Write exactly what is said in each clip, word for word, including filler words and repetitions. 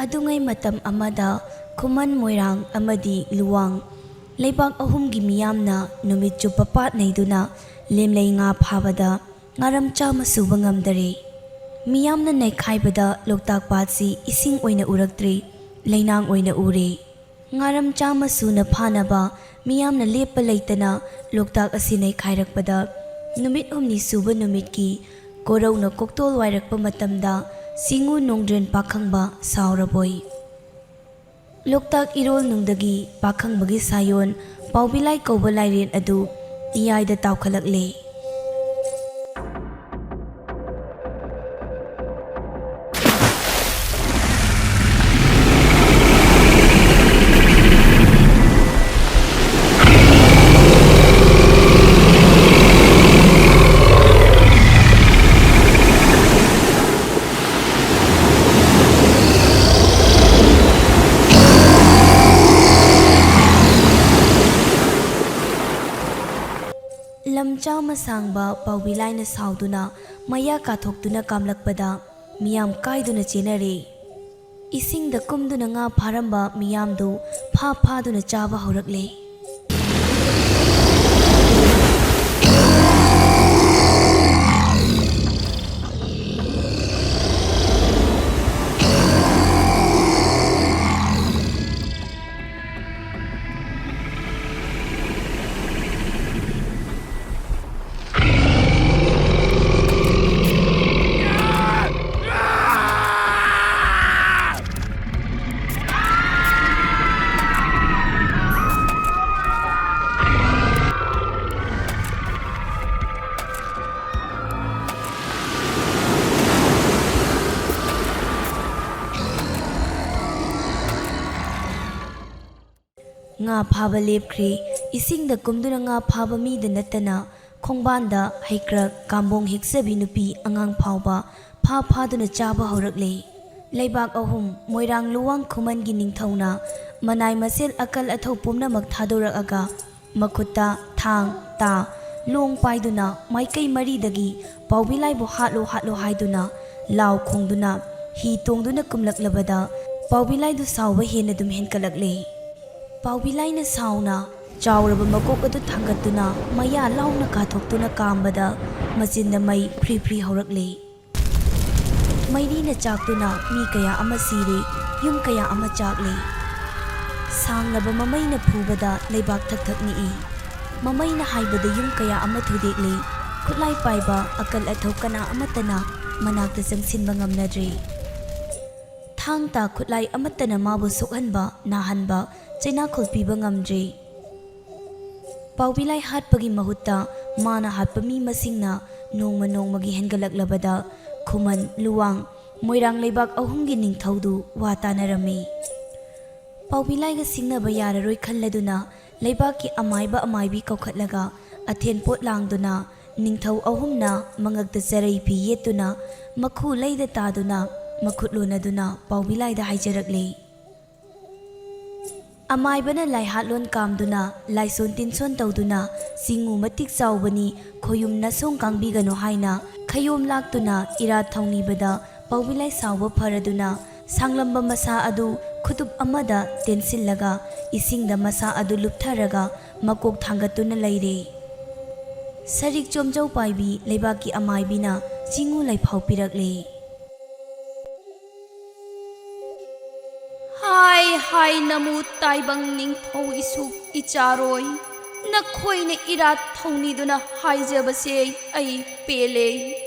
ꯑꯗꯨꯉꯩ ꯃꯇꯝ ꯑꯃꯗ ꯈꯨꯃꯟ, ꯃꯣꯏꯔꯥꯡ ꯑꯃꯗꯤ ꯂꯨꯋꯥꯡ ꯂꯩꯕꯥꯛ ꯑꯍꯨꯝꯒꯤ ꯃꯤꯌꯥꯝꯅ ꯅꯨꯃꯤꯠ ꯆꯨꯞꯄ ꯄꯥꯠ ꯅꯩꯗꯨꯅ ꯂꯦꯝꯂꯩ ꯉꯥ ꯐꯥꯕꯗ ꯉꯥꯔꯝ ꯆꯥꯝꯃ ꯁꯨꯕ ꯉꯝꯗꯔꯦ꯫ ꯃꯤꯌꯥꯝꯅ ꯅꯩꯈꯥꯏꯕꯗ ꯂꯣꯛꯇꯥꯛ ꯄꯥꯠꯁꯤ ꯏꯁꯤꯡ ꯑꯣꯏꯅ ꯎꯔꯛꯇ꯭ꯔꯦ, ꯂꯩꯅꯥꯡ ꯑꯣꯏꯅ ꯎꯔꯦ꯫ ꯉꯥꯔꯝ ꯆꯥꯝꯃ ꯁꯨꯅ ꯐꯥꯅꯕ ꯃꯤꯌꯥꯝꯅ ꯂꯦꯞꯄ ꯂꯩꯇꯅ ꯂꯣꯛꯇꯥꯛ ꯑꯁꯤ ꯅꯩꯈꯥꯏꯔꯛꯄꯗ, ꯅꯨꯃꯤꯠ ꯍꯨꯝꯅꯤ ꯁꯨꯕ ꯅꯨꯃꯤꯠꯀꯤ ꯀꯣꯔꯧꯅ ꯀꯣꯛꯇꯣꯜ ꯋꯥꯏꯔꯛꯄ ꯃꯇꯝꯗ ꯁꯤꯡꯉꯨ ꯅꯣꯡꯗ꯭ꯔꯦꯟ ꯄꯥꯈꯪꯕ ꯁꯥꯎꯔꯕꯣꯏ꯫ ꯂꯣꯛꯇꯥꯛ ꯏꯔꯣꯜꯅꯨꯡꯗꯒꯤ ꯄꯥꯈꯪꯕꯒꯤ ꯁꯥꯌꯣꯟ ꯄꯥꯎꯕꯤꯂꯥꯏ ꯀꯧꯕ ꯂꯥꯏꯔꯦꯟ ꯑꯗꯨ ꯏꯌꯥꯏꯗ ꯇꯥꯎꯈꯠꯂꯛꯂꯦ꯫ ꯂꯝ ꯆꯥꯝꯃ ꯁꯥꯡꯕ ꯄꯥꯎꯕꯤꯂꯥꯏꯅ ꯁꯥꯎꯗꯨꯅ ꯃꯌꯥ ꯀꯥꯊꯣꯛꯇꯨꯅ ꯀꯥꯝꯂꯛꯄꯗ ꯃꯤꯌꯥꯝ ꯀꯥꯏꯗꯨꯅ ꯆꯦꯟꯅꯔꯦ꯫ ꯏꯁꯤꯡꯗ ꯀꯨꯝꯗꯨꯅ ꯉꯥ ꯐꯥꯔꯝꯕ ꯃꯤꯌꯥꯝꯗꯨ ꯐꯥ ꯐꯥꯗꯨꯅ ꯆꯥꯕ ꯍꯧꯔꯛꯂꯦ꯫ ꯉꯥ ꯐꯥꯕ ꯂꯦꯞꯈ꯭ꯔꯦ꯫ ꯏꯁꯤꯡꯗ ꯀꯨꯝꯗꯨꯅ ꯉꯥ ꯐꯥꯕ ꯃꯤꯗ ꯅꯠꯇꯅ ꯈꯣꯡꯕꯥꯟꯗ ꯍꯩꯀ꯭ꯔꯛ, ꯀꯥꯝꯕꯣꯡ ꯍꯦꯛꯆꯕꯤ ꯅꯨꯄꯤ ꯑꯉꯥꯡ ꯐꯥꯎꯕ ꯐꯥ ꯐꯥꯗꯨꯅ ꯆꯥꯕ ꯍꯧꯔꯛꯂꯦ꯫ ꯂꯩꯕꯥꯛ ꯑꯍꯨꯝ, ꯃꯣꯏꯔꯥꯡ, ꯂꯨꯋꯥꯡ, ꯈꯨꯃꯟꯒꯤ ꯅꯤꯡꯊꯧꯅ ꯃꯅꯥꯏ ꯃꯁꯤꯜ ꯑꯀꯜ ꯑꯊꯧ ꯄꯨꯝꯅꯃꯛ ꯊꯥꯗꯣꯔꯛꯑꯒ ꯃꯈꯨꯠꯇ ꯊꯥꯡ, ꯇꯥ, ꯂꯣꯡ ꯄꯥꯏꯗꯨꯅ ꯃꯥꯏꯀꯩ ꯃꯔꯤꯗꯒꯤ ꯄꯥꯎꯕꯤꯂꯥꯏꯕꯨ ꯍꯥꯠꯂꯣ, ꯍꯥꯠꯂꯣ ꯍꯥꯏꯗꯨꯅ ꯂꯥꯎ ꯈꯣꯡꯗꯨꯅ ꯍꯤ ꯇꯣꯡꯗꯨꯅ ꯀꯨꯝꯂꯛꯂꯕꯗ ꯄꯥꯎꯕꯤꯂꯥꯏꯗꯨ ꯁꯥꯎꯕ ꯍꯦꯟꯅ ꯑꯗꯨꯝ ꯍꯦꯟꯀꯠꯂꯛꯂꯦ꯫ ꯄꯥꯎꯕꯤꯂꯥꯏꯅ ꯁꯥꯎꯅ ꯆꯥꯎꯔꯕ ꯃꯀꯣꯛ ꯑꯗꯨ ꯊꯥꯡꯒꯠꯇꯨꯅ ꯃꯌꯥ ꯂꯥꯎꯅ ꯀꯥꯊꯣꯛꯇꯨꯅ ꯀꯥꯝꯕꯗ ꯃꯆꯤꯟꯗ ꯃꯩ ꯐ꯭ꯔꯤ ꯐ꯭ꯔꯤ ꯍꯧꯔꯛꯂꯦ꯫ ꯃꯩꯔꯤꯅ ꯆꯥꯛꯇꯨꯅ ꯃꯤ ꯀꯌꯥ ꯑꯃ ꯁꯤꯔꯦ, ꯌꯨꯝ ꯀꯌꯥ ꯑꯃ ꯆꯥꯛꯂꯦ꯫ ꯁꯥꯡꯂꯕ ꯃꯃꯩꯅ ꯐꯨꯕꯗ ꯂꯩꯕꯥꯛ ꯊꯛ ꯊꯛ ꯅꯤꯛꯏ꯫ ꯃꯃꯩꯅ ꯍꯥꯏꯕꯗ ꯌꯨꯝ ꯀꯌꯥ ꯑꯃ ꯊꯨꯗꯦꯛꯂꯦ꯫ ꯈꯨꯠꯂꯥꯏ ꯄꯥꯏꯕ ꯑꯀꯜ ꯑꯊꯧ ꯀꯅꯥ ꯑꯃꯠꯇꯅ ꯃꯅꯥꯛꯇ ꯆꯪꯁꯤꯟꯕ ꯉꯝꯅꯗ꯭ꯔꯦ꯫ ꯊꯥꯡ ꯇꯥ ꯈꯨꯠꯂꯥꯏ ꯑꯃꯠꯇꯅ ꯃꯥꯕꯨ ꯁꯣꯛꯍꯟꯕ, ꯅꯥꯍꯟꯕ, ꯆꯩꯅꯥꯈꯣꯜ ꯄꯤꯕ ꯉꯝꯗ꯭ꯔꯦ꯫ ꯄꯥꯎꯕꯤꯂꯥꯏ ꯍꯥꯠꯄꯒꯤ ꯃꯍꯨꯠꯇ ꯃꯥꯅ ꯍꯥꯠꯄ ꯃꯤ ꯃꯁꯤꯡꯅ ꯅꯣꯡꯃ ꯅꯣꯡꯃꯒꯤ ꯍꯦꯟꯒꯠꯂꯛꯂꯕꯗ ꯈꯨꯃꯟ, ꯂꯨꯋꯥꯡ, ꯃꯣꯏꯔꯥꯡ ꯂꯩꯕꯥꯛ ꯑꯍꯨꯝꯒꯤ ꯅꯤꯡꯊꯧꯗꯨ ꯋꯥ ꯇꯥꯅꯔꯝꯃꯤ꯫ ꯄꯥꯎꯕꯤꯂꯥꯏꯒ ꯁꯤꯡꯅꯕ ꯌꯥꯔꯔꯣꯏ ꯈꯜꯂꯗꯨꯅ ꯂꯩꯕꯥꯛꯀꯤ ꯑꯃꯥꯏꯕ ꯑꯃꯥꯏꯕꯤ ꯀꯧꯈꯠꯂꯒ ꯑꯊꯦꯟ ꯄꯣꯠ ꯂꯥꯡꯗꯨꯅ ꯅꯤꯡꯊꯧ ꯑꯍꯨꯝꯅ ꯃꯉꯛꯇ ꯆꯔꯩ ꯐꯤ ꯌꯦꯠꯇꯨꯅ ꯃꯈꯨ ꯂꯩꯗ ꯇꯥꯗꯨꯅ ꯃꯈꯨꯠ ꯂꯣꯟꯅꯗꯨꯅ ꯄꯥꯎꯕꯤꯂꯥꯏꯗ ꯍꯥꯏꯖꯔꯛꯂꯦ꯫ ꯑꯃꯥꯏꯕꯅ ꯂꯥꯏꯍꯥꯠꯂꯣꯟ ꯀꯥꯝꯗꯨꯅ ꯂꯥꯏꯁꯣꯟ ꯇꯤꯟꯁꯣꯟ ꯇꯧꯗꯨꯅ ꯆꯤꯡꯉꯨ ꯃꯇꯤꯛ ꯆꯥꯎꯕꯅꯤ, ꯈꯣꯌꯨꯝ ꯅꯁꯣꯡ ꯀꯥꯡꯕꯤꯒꯅꯨ ꯍꯥꯏꯅ ꯈꯌꯣꯝ ꯂꯥꯛꯇꯨꯅ ꯏꯔꯥꯠ ꯊꯧꯅꯤꯕꯗ ꯄꯥꯎꯕꯤꯂꯥꯏ ꯁꯥꯎꯕ ꯐꯔꯗꯨꯅ ꯁꯥꯡꯂꯝꯕ ꯃꯁꯥ ꯑꯗꯨ ꯈꯨꯇꯨꯞ ꯑꯃꯗ ꯇꯦꯟꯁꯤꯜꯂꯒ ꯏꯁꯤꯡꯗ ꯃꯁꯥ ꯑꯗꯨ ꯂꯨꯞꯊꯔꯒ ꯃꯀꯣꯛ ꯊꯥꯡꯒꯠꯇꯨꯅ ꯂꯩꯔꯦ꯫ ꯁꯔꯤꯛ ꯆꯣꯝꯖꯧ ꯄꯥꯏꯕꯤ ꯂꯩꯕꯥꯛꯀꯤ ꯑꯃꯥꯏꯕꯤꯅ ꯆꯤꯡꯉꯨ ꯂꯩꯐꯥꯎ ꯄꯤꯔꯛꯂꯦ꯫ ꯍꯥꯏ ꯍꯥꯏ ꯅꯃꯨ ꯇꯥꯏꯕꯪ ꯅꯤꯡꯊꯧ ꯏꯁꯨ ꯏꯆꯥꯔꯣꯏ, ꯅꯈꯣꯏꯅ ꯏꯔꯥꯠ ꯊꯧꯅꯤꯗꯨꯅ ꯍꯥꯏꯖꯕꯁꯦ ꯑꯩ ꯄꯦꯜꯂꯦ꯫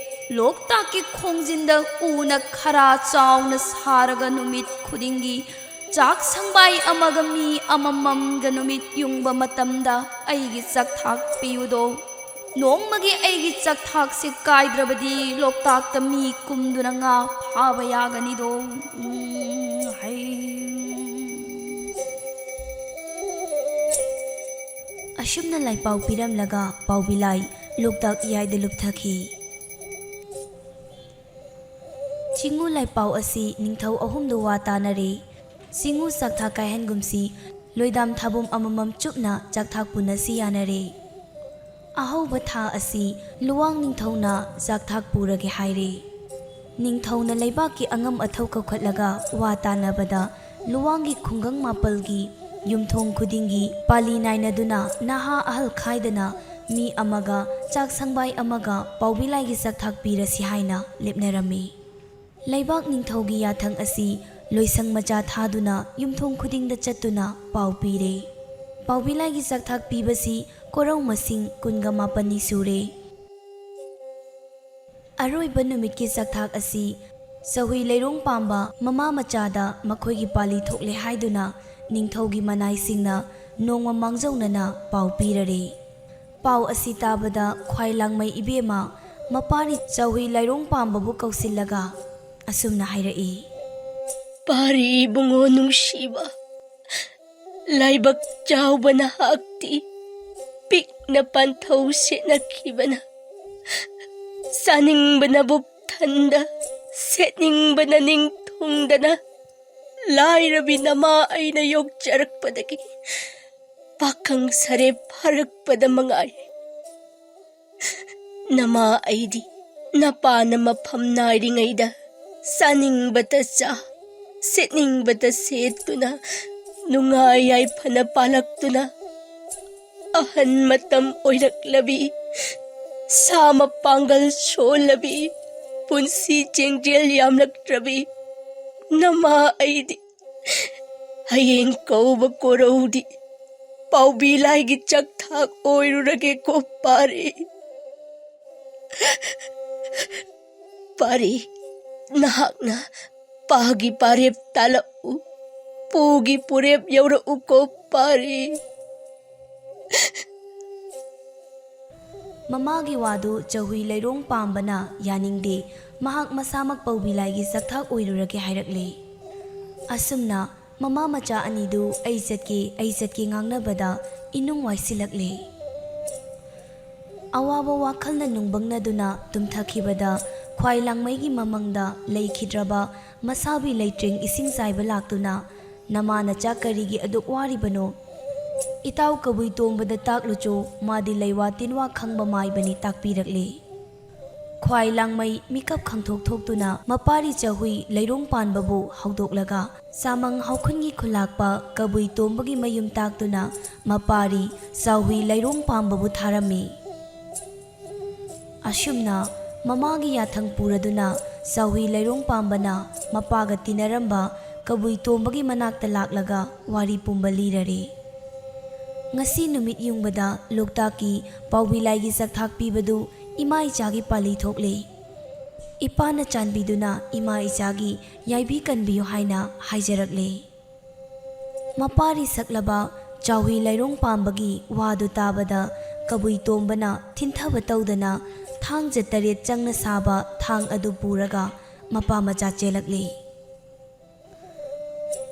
ꯂꯣꯛꯇꯥꯛꯀꯤ ꯈꯣꯡꯖꯤꯟꯗ ꯎꯅ ꯈꯔ ꯆꯥꯎꯅ ꯁꯥꯔꯒ ꯅꯨꯃꯤꯠ ꯈꯨꯗꯤꯡꯒꯤ ꯆꯥꯛ ꯁꯪꯕꯥꯏ ꯑꯃꯒ ꯃꯤ ꯑꯃꯃꯝꯒ ꯅꯨꯃꯤꯠ ꯌꯨꯡꯕ ꯃꯇꯝꯗ ꯑꯩꯒꯤ ꯆꯥꯛꯊꯥꯛ ꯄꯤꯌꯨꯗꯣ꯫ ꯅꯣꯡꯃꯒꯤ ꯑꯩꯒꯤ ꯆꯥꯛꯊꯥꯛꯁꯦ ꯀꯥꯏꯗ꯭ꯔꯕꯗꯤ ꯂꯣꯛꯇꯥꯛꯇ ꯃꯤ ꯀꯨꯝꯗꯨꯅ ꯉꯥ ꯐꯥꯕ ꯌꯥꯒꯅꯤꯗꯣ꯫ ꯎꯝ, ꯍꯩ꯫ ꯑꯁꯨꯝꯅ ꯂꯥꯏꯄꯥꯎ ꯄꯤꯔꯝꯂꯒ ꯄꯥꯎꯕꯤꯂꯥꯏ ꯂꯣꯛꯇꯥꯛ ꯏꯌꯥꯏꯗ ꯂꯨꯞꯊꯈꯤ꯫ ꯆꯤꯡꯉꯨ ꯂꯥꯏꯄꯥꯎ ꯑꯁꯤ ꯅꯤꯡꯊꯧ ꯑꯍꯨꯝꯗꯨ ꯋꯥ ꯇꯥꯅꯔꯦ꯫ ꯆꯤꯡꯉꯨ ꯆꯥꯛꯊꯥꯛ ꯀꯥꯏꯍꯟꯒꯨꯝꯁꯤ, ꯂꯣꯏꯗꯥꯝ ꯊꯥꯕꯨꯝ ꯑꯃꯃꯝ ꯆꯨꯞꯅ ꯆꯥꯛꯊꯥꯛ ꯄꯨꯅꯁꯤ ꯌꯥꯅꯔꯦ꯫ ꯑꯍꯧꯕ ꯊꯥ ꯑꯁꯤ ꯂꯨꯋꯥꯡ ꯅꯤꯡꯊꯧꯅ ꯆꯥꯛꯊꯥꯛ ꯄꯨꯔꯒꯦ ꯍꯥꯏꯔꯦ꯫ ꯅꯤꯡꯊꯧꯅ ꯂꯩꯕꯥꯛꯀꯤ ꯑꯉꯝ ꯑꯊꯧ ꯀꯧꯈꯠꯂꯒ ꯋꯥ ꯇꯥꯅꯕꯗ, ꯂꯨꯋꯥꯡꯒꯤ ꯈꯨꯡꯒꯪ ꯃꯥꯄꯜꯒꯤ ꯌꯨꯝꯊꯣꯡ ꯈꯨꯗꯤꯡꯒꯤ ꯄꯥꯂꯤ ꯅꯥꯏꯅꯗꯨꯅ ꯅꯍꯥ ꯑꯍꯜ ꯈꯥꯏꯗꯅ ꯃꯤ ꯑꯃꯒ ꯆꯥꯛ ꯁꯪꯕꯥꯏ ꯑꯃꯒ ꯄꯥꯎꯕꯤ ꯂꯥꯏꯒꯤ ꯆꯥꯛꯊꯥꯛ ꯄꯤꯔꯁꯤ ꯍꯥꯏꯅ ꯂꯦꯞꯅꯔꯝꯃꯤ꯫ ꯂꯩꯕꯥꯛ ꯅꯤꯡꯊꯧꯒꯤ ꯌꯥꯊꯪ ꯑꯁꯤ ꯂꯣꯏꯁꯪ ꯃꯆꯥ ꯊꯥꯗꯨꯅ ꯌꯨꯝꯊꯣꯡ ꯈꯨꯗꯤꯡꯗ ꯆꯠꯇꯨꯅ ꯄꯥꯎ ꯄꯤꯔꯦ꯫ ꯄꯥꯎꯕꯤ ꯂꯥꯏꯒꯤ ꯆꯥꯛꯊꯥꯛ ꯄꯤꯕꯁꯤ ꯀꯣꯔꯧ ꯃꯁꯤꯡ ꯀꯨꯟꯒ ꯃꯥꯄꯟꯅꯤ ꯁꯨꯔꯦ꯫ ꯑꯔꯣꯏꯕ ꯅꯨꯃꯤꯠꯀꯤ ꯆꯥꯛꯊꯥꯛ ꯑꯁꯤ ꯆꯧꯍꯨꯏ ꯂꯩꯔꯣꯡ ꯄꯥꯝꯕ ꯃꯃꯥ ꯃꯆꯥꯗ ꯃꯈꯣꯏꯒꯤ ꯄꯥꯂꯤ ꯊꯣꯛꯂꯦ ꯍꯥꯏꯗꯨꯅ ꯅꯤꯡꯊꯧꯒꯤ ꯃꯅꯥꯏꯁꯤꯡꯅ ꯅꯣꯡꯃ ꯃꯥꯡꯖꯧꯅꯅ ꯄꯥꯎ ꯄꯤꯔꯔꯦ꯫ ꯄꯥꯎ ꯑꯁꯤ ꯇꯥꯕꯗ ꯈ꯭ꯋꯥꯏ ꯂꯥꯡꯃꯩ ꯏꯕꯦꯝꯃ ꯃꯄꯥꯔꯤ ꯆꯧꯍꯨꯏ ꯂꯩꯔꯣꯡ ꯄꯥꯝꯕꯕꯨ ꯀꯧꯁꯤꯜꯂꯒ ꯑꯁꯨꯝꯅ ꯍꯥꯏꯔꯛꯏ꯫ ꯄꯥꯔꯤ ꯏꯕꯨꯡꯉꯣ ꯅꯨꯡꯁꯤꯕ, ꯂꯥꯏꯕꯛ ꯆꯥꯎꯕ ꯅꯍꯥꯛꯇꯤ ꯄꯤꯛꯅ ꯄꯥꯟꯊꯧ ꯁꯦꯠꯅꯈꯤꯕꯅ, ꯆꯥꯅꯤꯡꯕꯅ ꯕꯨꯛ ꯊꯟꯗ, ꯁꯦꯠꯅꯤꯡꯕꯅ ꯅꯤꯡ ꯊꯨꯡꯗꯅ, ꯂꯥꯏꯔꯕꯤ ꯅꯃꯥ ꯑꯩꯅ ꯌꯣꯛꯆꯔꯛꯄꯗꯒꯤ ꯄꯥꯈꯪ ꯁꯔꯦꯞ ꯐꯥꯔꯛꯄꯗ ꯃꯉꯥꯏ꯫ ꯅꯃꯥ ꯑꯩꯗꯤ ꯅꯄꯥꯅ ꯃꯐꯝ ꯅꯥꯏꯔꯤꯉꯩꯗ ꯆꯥꯅꯤꯡꯕꯇ ꯆꯥ, ꯁꯦꯠꯅꯤꯡꯕꯇ ꯁꯦꯠꯇꯨꯅ, ꯅꯨꯡꯉꯥꯏ ꯌꯥꯏꯐꯅ ꯄꯥꯜꯂꯛꯇꯨꯅ, ꯑꯍꯟ ꯃꯇꯝ ꯑꯣꯏꯔꯛꯂꯕꯤ, ꯁꯥ ꯃꯄꯥꯡꯒꯜ ꯁꯣꯜꯂꯕꯤ, ꯄꯨꯟꯁꯤ ꯆꯦꯡꯖꯦꯜ ꯌꯥꯝꯂꯛꯇ꯭ꯔꯕꯤ ꯅꯃꯥ ꯑꯩꯗꯤ ꯍꯌꯦꯡ ꯀꯧꯕ ꯀꯣꯔꯧꯗꯤ ꯄꯥꯎꯕꯤ ꯂꯥꯏꯒꯤ ꯆꯥꯛꯊꯥꯛ ꯑꯣꯏꯔꯨꯔꯒꯦꯀꯣ ꯄꯥꯔꯤ꯫ ꯄꯥꯔꯤ, ꯅꯍꯥꯛꯅ ꯄꯥꯒꯤ ꯄꯥꯔꯦꯞ ꯇꯥꯜꯂꯛꯎ, ꯄꯨꯒꯤ ꯄꯨꯔꯦꯞ ꯌꯧꯔꯛꯎꯀꯣ ꯄꯥꯔꯤ꯫ ꯃꯃꯥꯒꯤ ꯋꯥꯗꯨ ꯆꯧꯍꯨꯏ ꯂꯩꯔꯣꯡ ꯄꯥꯝꯕꯅ ꯌꯥꯅꯤꯡꯗꯦ꯫ ꯃꯍꯥꯛ ꯃꯁꯥꯃꯛ ꯄꯧꯕꯤ ꯂꯥꯏꯒꯤ ꯆꯥꯛꯊꯥꯛ ꯑꯣꯏꯔꯨꯔꯒꯦ ꯍꯥꯏꯔꯛꯂꯦ꯫ ꯑꯁꯨꯝꯅ ꯃꯃꯥ ꯃꯆꯥ ꯑꯅꯤꯗꯨ "ꯑꯩ ꯆꯠꯀꯦ, ꯑꯩ ꯆꯠꯀꯦ" ꯉꯥꯡꯅꯕꯗ ꯏꯅꯨꯡ ꯋꯥꯏꯁꯤꯜꯂꯛꯂꯦ꯫ ꯑꯋꯥꯕ ꯋꯥꯈꯜꯅ ꯅꯨꯡꯕꯪꯅꯗꯨꯅ ꯇꯨꯝꯊꯈꯤꯕꯗ, ꯈ꯭ꯋꯥꯏ ꯂꯥꯡꯃꯩꯒꯤ ꯃꯃꯪꯗ ꯂꯩꯈꯤꯗ꯭ꯔꯕ ꯃꯁꯥꯕꯤ ꯂꯩꯇ꯭ꯔꯦꯡ ꯏꯁꯤꯡ ꯆꯥꯏꯕ ꯂꯥꯛꯇꯨꯅ, "ꯅꯃꯥꯅ ꯆꯥꯛ ꯀꯔꯤꯒꯤ ꯑꯗꯨꯛ ꯋꯥꯔꯤꯕꯅꯣ? ꯏꯇꯥꯎ ꯀꯕꯨꯏ ꯇꯣꯝꯕꯗ ꯇꯥꯛꯂꯨꯆꯣ, ꯃꯥꯗꯤ ꯂꯩꯋꯥ ꯇꯤꯟꯋꯥ ꯈꯪꯕ ꯃꯥꯏꯕꯅꯤ" ꯇꯥꯛꯄꯤꯔꯛꯂꯦ꯫ ꯈ꯭ꯋꯥꯏ ꯂꯥꯡꯃꯩ ꯃꯤꯀꯞ ꯈꯪꯊꯣꯛ ꯊꯣꯛꯇꯨꯅ ꯃꯄꯥꯔꯤ ꯆꯥꯍꯨꯏ ꯂꯩꯔꯣꯡ ꯄꯥꯟꯕꯕꯨ ꯍꯧꯗꯣꯛꯂꯒ ꯆꯥꯃꯪ ꯍꯧꯈꯨꯟꯒꯤ ꯈꯨꯂꯥꯛꯄ ꯀꯕꯨꯏ ꯇꯣꯝꯕꯒꯤ ꯃꯌꯨꯝ ꯇꯥꯛꯇꯨꯅ ꯃꯄꯥꯔꯤ ꯆꯥꯍꯨꯏ ꯂꯩꯔꯣꯡ ꯄꯥꯝꯕꯕꯨ ꯊꯥꯔꯝꯃꯤ꯫ ꯑꯁꯨꯝꯅ ꯃꯃꯥꯒꯤ ꯌꯥꯊꯪ ꯄꯨꯔꯗꯨꯅ ꯆꯥꯍꯨꯏ ꯂꯩꯔꯣꯡ ꯄꯥꯝꯕꯅ ꯃꯄꯥꯒ ꯇꯤꯟꯅꯔꯝꯕ ꯀꯕꯨꯏ ꯇꯣꯝꯕꯒꯤ ꯃꯅꯥꯛꯇ ꯂꯥꯛꯂꯒ ꯋꯥꯔꯤ ꯄꯨꯝꯕ ꯂꯤꯔꯔꯦ꯫ ꯉꯁꯤ ꯅꯨꯃꯤꯠ ꯌꯨꯡꯕꯗ ꯂꯣꯛꯇꯥꯛꯀꯤ ꯄꯥꯎꯕꯤ ꯂꯥꯏꯒꯤ ꯆꯥꯛꯊꯥꯛ ꯄꯤꯕꯗꯨ ꯏꯃꯥ ꯏꯆꯥꯒꯤ ꯄꯥꯜꯂꯤ ꯊꯣꯛꯂꯦ꯫ ꯏꯄꯥꯅ ꯆꯥꯟꯕꯤꯗꯨꯅ ꯏꯃꯥ ꯏꯆꯥꯒꯤ ꯌꯥꯏꯕꯤ ꯀꯟꯕꯤꯌꯨ ꯍꯥꯏꯅ ꯍꯥꯏꯖꯔꯛꯂꯦ꯫ ꯃꯄꯥꯔꯤ ꯁꯛꯂꯕ ꯆꯥꯍꯨꯏ ꯂꯩꯔꯣꯡ ꯄꯥꯝꯕꯒꯤ ꯋꯥꯗꯨ ꯇꯥꯕꯗ ꯀꯕꯨꯏ ꯇꯣꯝꯕꯅ ꯊꯤꯟꯊꯕ ꯇꯧꯗꯅ ꯊꯥꯡꯖ ꯇꯔꯦꯠ ꯆꯪꯅ ꯁꯥꯕ ꯊꯥꯡ ꯑꯗꯨ ꯄꯨꯔꯒ ꯃꯄꯥ ꯃꯆꯥ ꯆꯦꯜꯂꯛꯂꯦ꯫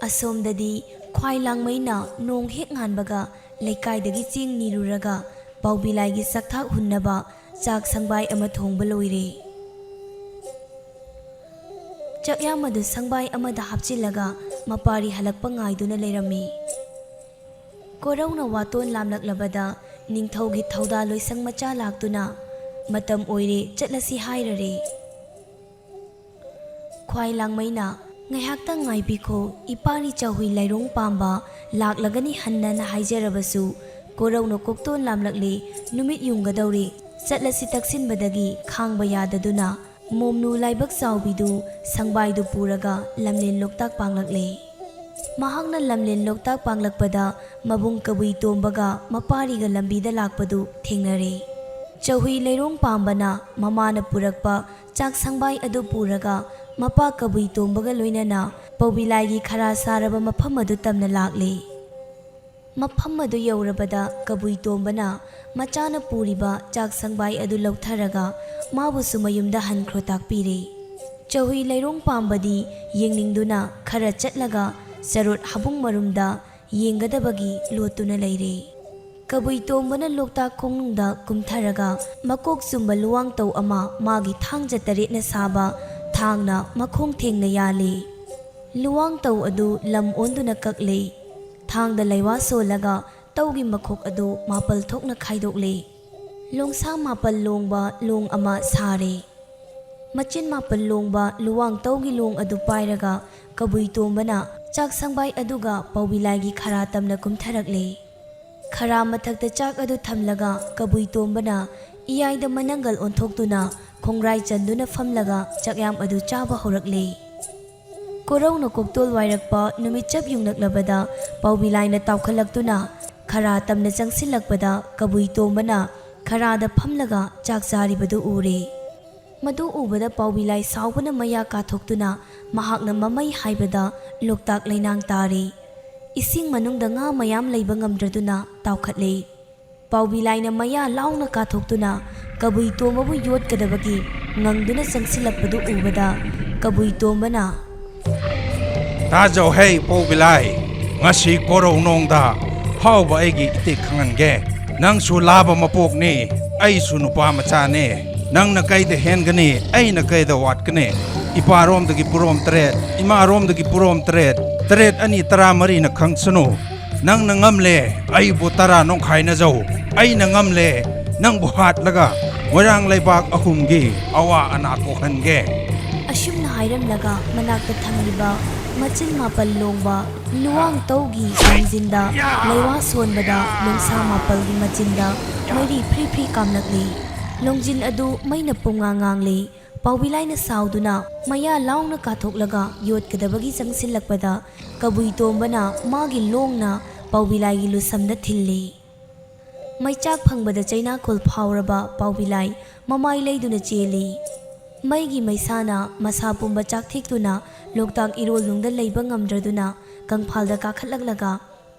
ꯑꯁꯣꯝꯗꯗꯤ ꯈ꯭ꯋꯥꯏ ꯂꯥꯡꯃꯩꯅ ꯅꯣꯡ ꯍꯦꯛ ꯉꯥꯟꯕꯒ ꯂꯩꯀꯥꯏꯗꯒꯤ ꯆꯦꯡ ꯅꯤꯔꯨꯔꯒ ꯄꯥꯎꯕꯤ ꯂꯥꯏꯒꯤ ꯆꯥꯛꯊꯥꯛ ꯍꯨꯟꯅꯕ ꯆꯥꯛ ꯁꯪꯕꯥꯏ ꯑꯃ ꯊꯣꯡꯕ ꯂꯣꯏꯔꯦ꯫ ꯆꯥꯛꯌꯥꯝ ꯑꯗꯨ ꯁꯪꯕꯥꯏ ꯑꯃꯗ ꯍꯥꯞꯆꯤꯜꯂꯒ ꯃꯄꯥꯔꯤ ꯍꯜꯂꯛꯄ ꯉꯥꯏꯗꯨꯅ ꯂꯩꯔꯝꯃꯤ꯫ ꯀꯣꯔꯧꯅ ꯋꯥꯇꯣꯟ ꯂꯥꯝꯂꯛꯂꯕꯗ ꯅꯤꯡꯊꯧꯒꯤ ꯊꯧꯗꯥ ꯂꯣꯏꯁꯪ ꯃꯆꯥ ꯂꯥꯛꯇꯨꯅ "ꯃꯇꯝ ꯑꯣꯏꯔꯦ, ꯆꯠꯂꯁꯤ" ꯍꯥꯏꯔꯔꯦ꯫ ꯈ꯭ꯋꯥꯏ ꯂꯥꯡꯃꯩꯅ "ꯉꯥꯏꯍꯥꯛꯇꯪ ꯉꯥꯏꯕꯤꯈꯣ, ꯏꯄꯥꯔꯤ ꯆꯥꯍꯨꯏ ꯂꯩꯔꯣꯡ ꯄꯥꯝꯕ ꯂꯥꯛꯂꯒꯅꯤ" ꯍꯟꯅꯅ ꯍꯥꯏꯖꯔꯕꯁꯨ ꯀꯣꯔꯧꯅ "ꯀꯣꯛꯇꯣꯟ ꯂꯥꯝꯂꯛꯂꯦ, ꯅꯨꯃꯤꯠ ꯌꯨꯡꯒꯗꯧꯔꯦ, ꯆꯠꯂꯁꯤ" ꯇꯛꯁꯤꯟꯕꯗꯒꯤ ꯈꯥꯡꯕ ꯌꯥꯗꯗꯨꯅ ꯃꯣꯝꯅꯨ ꯂꯥꯏꯕꯛ ꯆꯥꯎꯕꯤꯗꯨ ꯁꯪꯕꯥꯏꯗꯨ ꯄꯨꯔꯒ ꯂꯝꯂꯦꯟ ꯂꯣꯛꯇꯥꯛ ꯄꯥꯡꯂꯛꯂꯦ꯫ ꯃꯍꯥꯛꯅ ꯂꯝꯂꯦꯟ ꯂꯣꯛꯇꯥꯛ ꯄꯥꯡꯂꯛꯄꯗ ꯃꯕꯨꯡ ꯀꯕꯨꯏ ꯇꯣꯝꯕꯒ ꯃꯄꯥꯔꯤꯒ ꯂꯝꯕꯤꯗ ꯂꯥꯛꯄꯗꯨ ꯊꯦꯡꯅꯔꯦ꯫ ꯆꯥꯍꯨꯏ ꯂꯩꯔꯣꯡ ꯄꯥꯝꯕꯅ ꯃꯃꯥꯅ ꯄꯨꯔꯛꯄ ꯆꯥꯛ ꯁꯪꯕꯥꯏ ꯑꯗꯨ ꯄꯨꯔꯒ ꯃꯄꯥ ꯀꯕꯨꯏ ꯇꯣꯝꯕꯒ ꯂꯣꯏꯅꯅ ꯄꯧꯕꯤꯂꯥꯏꯒꯤ ꯈꯔꯥ ꯁꯥꯔꯕ ꯃꯐꯝ ꯑꯗꯨ ꯇꯝꯅ ꯂꯥꯛꯂꯦ꯫ ꯃꯐꯝ ꯑꯗꯨ ꯌꯧꯔꯕꯗ ꯀꯕꯨꯏ ꯇꯣꯝꯕꯅ ꯃꯆꯥꯅ ꯄꯨꯔꯤꯕ ꯆꯥꯛ ꯁꯪꯕꯥꯏ ꯑꯗꯨ ꯂꯧꯊꯔꯒ ꯃꯥꯕꯨꯁꯨ ꯃꯌꯨꯝꯗ ꯍꯟꯈ꯭ꯔꯣ ꯇꯥꯛꯄꯤꯔꯦ꯫ ꯆꯥꯍꯨꯏ ꯂꯩꯔꯣꯡ ꯄꯥꯝꯕꯗꯤ ꯌꯦꯡꯅꯤꯡꯗꯨꯅ ꯈꯔ ꯆꯠꯂꯒ ꯆꯔꯣꯠ ꯍꯥꯕꯨꯡ ꯃꯔꯨꯝꯗ ꯌꯦꯡꯒꯗꯕꯒꯤ ꯂꯣꯠꯇꯨꯅ ꯂꯩꯔꯦ꯫ ꯀꯕꯨꯏ ꯇꯣꯝꯕꯅ ꯂꯣꯛꯇꯥꯛ ꯈꯣꯡꯅꯨꯡꯗ ꯀꯨꯝꯊꯔꯒ ꯃꯀꯣꯛ ꯆꯨꯝꯕ ꯂꯨꯋꯥꯡꯇꯧ ꯑꯃ ꯃꯥꯒꯤ ꯊꯥꯡꯖ ꯇꯔꯦꯠꯅ ꯁꯥꯕ ꯊꯥꯡꯅ ꯃꯈꯣꯡ ꯊꯦꯡꯅ ꯌꯥꯜꯂꯤ꯫ ꯂꯨꯋꯥꯡꯇꯧ ꯑꯗꯨ ꯂꯝ ꯑꯣꯟꯗꯨꯅ ꯀꯛꯂꯦ꯫ ꯊꯥꯡꯗ ꯂꯩꯋꯥ ꯁꯣꯜꯂꯒ ꯇꯧꯒꯤ ꯃꯈꯣꯛ ꯑꯗꯨ ꯃꯥꯄꯜ ꯊꯣꯛꯅ ꯈꯥꯏꯗꯣꯛꯂꯦ꯫ ꯂꯣꯡꯁꯥ ꯃꯥꯄꯜ ꯂꯣꯡꯕ ꯂꯣꯡ ꯑꯃ ꯁꯥꯔꯦ꯫ ꯃꯆꯤꯟ ꯃꯥꯄꯜ ꯂꯣꯡꯕ ꯂꯨꯋꯥꯡꯇꯧꯒꯤ ꯂꯣꯡ ꯑꯗꯨ ꯄꯥꯏꯔꯒ ꯀꯕꯨꯏ ꯇꯣꯝꯕꯅ ꯆꯥꯛ ꯁꯪꯕꯥꯏ ꯑꯗꯨꯒ ꯄꯥꯎꯕꯤꯂꯥꯏꯒꯤ ꯈꯔꯥ ꯇꯝꯅ ꯀꯨꯝꯊꯔꯛꯂꯦ꯫ ꯈꯔꯥ ꯃꯊꯛꯇ ꯆꯥꯛ ꯑꯗꯨ ꯊꯝꯂꯒ ꯀꯕꯨꯏ ꯇꯣꯝꯕꯅ ꯏꯌꯥꯏꯗ ꯃꯅꯪꯒꯜ ꯑꯣꯟꯊꯣꯛꯇꯨꯅ ꯈꯣꯡꯒ꯭ꯔꯥꯏ ꯆꯟꯗꯨꯅ ꯐꯝꯂꯒ ꯆꯥꯛꯌꯥꯝ ꯑꯗꯨ ꯆꯥꯕ ꯍꯧꯔꯛꯂꯦ꯫ ꯀꯣꯔꯧꯅ ꯀꯣꯛꯇꯣꯜ ꯋꯥꯏꯔꯛꯄ ꯅꯨꯃꯤꯠ ꯆꯞ ꯌꯨꯡꯂꯛꯂꯕꯗ ꯄꯥꯎꯕꯤꯂꯥꯏꯅ ꯇꯥꯎꯈꯠꯂꯛꯇꯨꯅ ꯈꯔꯥ ꯇꯝꯅ ꯆꯪꯁꯤꯜꯂꯛꯄꯗ ꯀꯕꯨꯏ ꯇꯣꯝꯕꯅ ꯈꯔꯥꯗ ꯐꯝꯂꯒ ꯆꯥꯛ ꯆꯥꯔꯤꯕꯗꯨ ꯎꯔꯦ꯫ ꯃꯗꯨ ꯎꯕꯗ ꯄꯥꯎꯕꯤꯂꯥꯏ ꯁꯥꯎꯕꯅ ꯃꯌꯥ ꯀꯥꯊꯣꯛꯇꯨꯅ ꯃꯍꯥꯛꯅ ꯃꯃꯩ ꯍꯥꯏꯕꯗ ꯂꯣꯛꯇꯥꯛ ꯂꯩꯅꯥꯡ ꯇꯥꯔꯦ꯫ ꯏꯁꯤꯡ ꯃꯅꯨꯡꯗ ꯉꯥ ꯃꯌꯥꯝ ꯂꯩꯕ ꯉꯝꯗ꯭ꯔꯗꯨꯅ ꯇꯥꯎꯈꯠꯂꯦ꯫ ꯄꯥꯎꯕꯤꯂꯥꯏꯅ ꯃꯌꯥ ꯂꯥꯎꯅ ꯀꯥꯊꯣꯛꯇꯨꯅ ꯀꯕꯨꯏ ꯇꯣꯝꯕꯕꯨ ꯌꯣꯠꯀꯗꯕꯒꯤ ꯉꯪꯗꯨꯅ ꯆꯪꯁꯤꯜꯂꯛꯄꯗꯨ ꯎꯕꯗ ꯀꯕꯨꯏ ꯇꯣꯝꯕꯅ, "ꯇꯥꯖꯧ ꯍꯦ ꯄꯧꯕꯤꯂꯥꯏ, ꯉꯁꯤ ꯀꯣꯔꯧ ꯅꯣꯡꯗ ꯍꯥꯎꯕ ꯑꯩꯒꯤ ꯏꯇꯤꯛ ꯈꯪꯍꯟꯒꯦ꯫ ꯅꯪꯁꯨ ꯂꯥꯕ ꯃꯄꯣꯛꯅꯤ, ꯑꯩꯁꯨ ꯅꯨꯄꯥ ꯃꯆꯥꯅꯦ꯫ ꯅꯪꯅ ꯀꯩꯗ ꯍꯦꯟꯒꯅꯤ, ꯑꯩꯅ ꯀꯩꯗ ꯋꯥꯠꯀꯅꯤ? ꯏꯄꯥꯔꯣꯝꯗꯒꯤ ꯄꯨꯔꯣꯝ ꯇꯔꯦꯠ, ꯏꯃꯥꯔꯣꯝꯗꯒꯤ ꯄꯨꯔꯣꯝ ꯇꯔꯦꯠ, ꯇꯔꯦꯠ ꯑꯅꯤ ꯇꯔꯥꯃꯔꯤꯅ ꯈꯪꯁꯅꯨ꯫ ꯅꯪꯅ ꯉꯝꯂꯦ, ꯑꯩꯕꯨ ꯇꯔꯥ ꯅꯣꯡꯈꯥꯏꯅꯖꯧ꯫ ꯑꯩꯅ ꯉꯝꯂꯦ, ꯅꯪꯕꯨ ꯍꯥꯠꯂꯒ ꯃꯣꯏꯔꯥꯡ ꯂꯩꯕꯥꯛ ꯑꯍꯨꯝꯒꯤ ꯑꯋꯥ ꯑꯅꯥ ꯀꯣꯛꯍꯟꯒꯦ꯫" ꯑꯁꯨꯝꯅ ꯍꯥꯏꯔꯝꯂꯒ ꯃꯅꯥꯛꯇ ꯊꯝꯂꯤꯕ ꯃꯆꯤꯟ ꯃꯥꯄꯜ ꯂꯣꯡꯕ ꯂꯨꯋꯥꯡ ꯇꯧꯒꯤ ꯂꯣꯡꯖꯤꯟꯗ ꯂꯩꯋꯥ ꯁꯣꯟꯕꯗ ꯂꯣꯡꯁꯥ ꯃꯥꯄꯜꯒꯤ ꯃꯆꯤꯟꯗ ꯃꯩꯔꯤ ꯐ꯭ꯔꯤ ꯐ꯭ꯔꯤ ꯀꯥꯝꯂꯛꯂꯤ꯫ ꯂꯣꯡꯖꯤꯟ ꯑꯗꯨ ꯃꯩꯅ ꯄꯨꯡꯉꯥꯡ ꯉꯥꯡꯂꯤ꯫ ꯄꯥꯎꯕꯤꯂꯥꯏꯅ ꯁꯥꯎꯗꯨꯅ ꯃꯌꯥ ꯂꯥꯎꯅ ꯀꯥꯊꯣꯛꯂꯒ ꯌꯣꯠꯀꯗꯕꯒꯤ ꯆꯪꯁꯤꯜꯂꯛꯄꯗ ꯀꯕꯨꯏ ꯇꯣꯝꯕꯅ ꯃꯥꯒꯤ ꯂꯣꯡꯅ ꯄꯥꯎꯕꯤꯂꯥꯏꯒꯤ ꯂꯨꯁꯝꯗ ꯊꯤꯜꯂꯤ꯫ ꯃꯩꯆꯥꯛ ꯐꯪꯕꯗ ꯆꯩꯅꯥꯈꯣꯜ ꯐꯥꯎꯔꯕ ꯄꯥꯎꯕꯤꯂꯥꯏ ꯃꯃꯥꯏ ꯂꯩꯗꯨꯅ ꯆꯦꯜꯂꯤ꯫ ꯃꯩꯒꯤ ꯃꯩꯁꯥꯅ ꯃꯁꯥ ꯄꯨꯝꯕ ꯆꯥꯛꯊꯦꯛꯇꯨꯅ ꯂꯣꯛꯇꯥꯛ ꯏꯔꯣꯜꯅꯨꯡꯗ ꯂꯩꯕ ꯉꯝꯗ꯭ꯔꯗꯨꯅ ꯀꯪꯐꯥꯜꯗ ꯀꯥꯈꯠꯂꯛꯂꯒ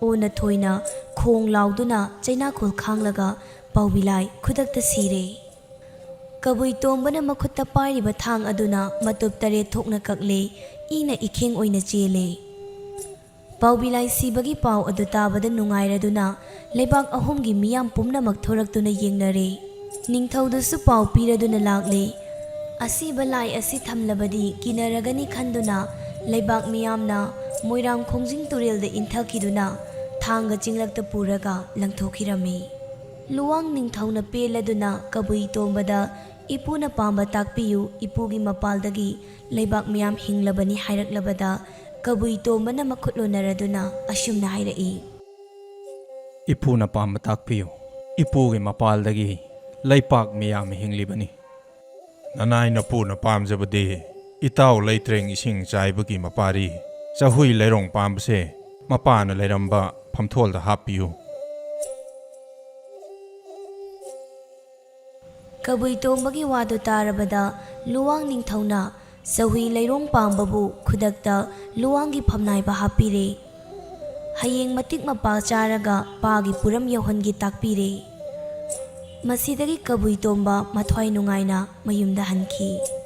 ꯑꯣꯟꯅ ꯊꯣꯏꯅ ꯈꯣꯡ ꯂꯥꯎꯗꯨꯅ ꯆꯩꯅꯥꯈꯣꯜ ꯈꯥꯡꯂꯒ ꯄꯥꯎꯕꯤꯂꯥꯏ ꯈꯨꯗꯛꯇ ꯁꯤꯔꯦ꯫ ꯀꯕꯨꯏ ꯇꯣꯝꯕꯅ ꯃꯈꯨꯠꯇ ꯄꯥꯏꯔꯤꯕ ꯊꯥꯡ ꯑꯗꯨꯅ ꯃꯇꯨꯞ ꯇꯔꯦꯠ ꯊꯣꯛꯅ ꯀꯛꯂꯦ, ꯏꯅ ꯏꯈꯦꯡ ꯑꯣꯏꯅ ꯆꯦꯜꯂꯦ꯫ ꯄꯥꯎꯕꯤꯂꯥꯏ ꯁꯤꯕꯒꯤ ꯄꯥꯎ ꯑꯗꯨ ꯇꯥꯕꯗ ꯅꯨꯡꯉꯥꯏꯔꯗꯨꯅ ꯂꯩꯕꯥꯛ ꯑꯍꯨꯝꯒꯤ ꯃꯤꯌꯥꯝ ꯄꯨꯝꯅꯃꯛ ꯊꯣꯔꯛꯇꯨꯅ ꯌꯦꯡꯅꯔꯦ꯫ ꯅꯤꯡꯊꯧꯗꯨꯁꯨ ꯄꯥꯎ ꯄꯤꯔꯗꯨꯅ ꯂꯥꯛꯂꯦ꯫ "ꯑꯁꯤꯕ ꯂꯥꯏ ꯑꯁꯤ ꯊꯝꯂꯕꯗꯤ ꯀꯤꯅꯔꯒꯅꯤ" ꯈꯟꯗꯨꯅ ꯂꯩꯕꯥꯛ ꯃꯤꯌꯥꯝꯅ ꯃꯣꯏꯔꯥꯡ ꯈꯣꯡꯖꯤꯡ ꯇꯨꯔꯦꯜꯗ ꯏꯟꯊꯈꯤꯗꯨꯅ ꯊꯥꯡꯒ ꯆꯤꯡꯂꯛꯇ ꯄꯨꯔꯒ ꯂꯪꯊꯣꯛꯈꯤꯔꯝꯃꯤ꯫ ꯂꯨꯋꯥꯡ ꯅꯤꯡꯊꯧꯅ ꯄꯦꯜꯂꯗꯨꯅ ꯀꯕꯨꯏ ꯇꯣꯝꯕꯗ, "ꯏꯄꯨꯅ ꯄꯥꯝꯕ ꯇꯥꯛꯄꯤꯌꯨ, ꯏꯄꯨꯒꯤ ꯃꯄꯥꯜꯗꯒꯤ ꯂꯩꯕꯥꯛ ꯃꯌꯥꯝ ꯍꯤꯡꯂꯕꯅꯤ" ꯍꯥꯏꯔꯛꯂꯕꯗ, ꯀꯕꯨꯏ ꯇꯣꯝꯕꯅ ꯃꯈꯨꯠ ꯂꯣꯟꯅꯔꯗꯨꯅ ꯑꯁꯨꯝꯅ ꯍꯥꯏꯔꯛꯏ꯫ "ꯏꯄꯨꯅ ꯄꯥꯝꯕ ꯇꯥꯛꯄꯤꯌꯨ, ꯏꯄꯨꯒꯤ ꯃꯄꯥꯜꯗꯒꯤ ꯂꯩꯄꯥꯛ ꯃꯤꯌꯥꯝ ꯍꯤꯡꯂꯤꯕꯅꯤ꯫ ꯅꯅꯥꯏ ꯅꯄꯨꯅ ꯄꯥꯝꯖꯕꯗꯤ ꯏꯇꯥꯎ ꯂꯩꯇ꯭ꯔꯦꯡ ꯏꯁꯤꯡ ꯆꯥꯏꯕꯒꯤ ꯃꯄꯥꯔꯤ, ꯆꯥꯍꯨꯏ ꯂꯩꯔꯣꯡ ꯄꯥꯝꯕꯁꯦ ꯃꯄꯥꯅ ꯂꯩꯔꯝꯕ ꯐꯝꯊꯣꯜꯗ ꯍꯥꯞꯄꯤꯌꯨ"꯫ ꯀꯕꯨꯏ ꯇꯣꯝꯕꯒꯤ ꯋꯥꯗꯨ ꯇꯥꯔꯕꯗ ꯂꯨꯋꯥꯡ ꯅꯤꯡꯊꯧꯅ ꯆꯥꯍꯨꯏ ꯂꯩꯔꯣꯡ ꯄꯥꯝꯕꯕꯨ ꯈꯨꯗꯛꯇ ꯂꯨꯋꯥꯡꯒꯤ ꯐꯝꯅꯥꯏꯕ ꯍꯥꯞꯄꯤꯔꯦ꯫ ꯍꯌꯦꯡ ꯃꯇꯤꯛ ꯃꯄꯥ ꯆꯥꯔꯒ ꯄꯥꯒꯤ ꯄꯨꯔꯝ ꯌꯧꯍꯟꯒꯦ ꯇꯥꯛꯄꯤꯔꯦ꯫ ꯃꯁꯤꯗꯒꯤ ꯀꯕꯨꯏ ꯇꯣꯝꯕ ꯃꯊ꯭ꯋꯥꯏ ꯅꯨꯡꯉꯥꯏꯅ ꯃꯌꯨꯝꯗ ꯍꯟꯈꯤ꯫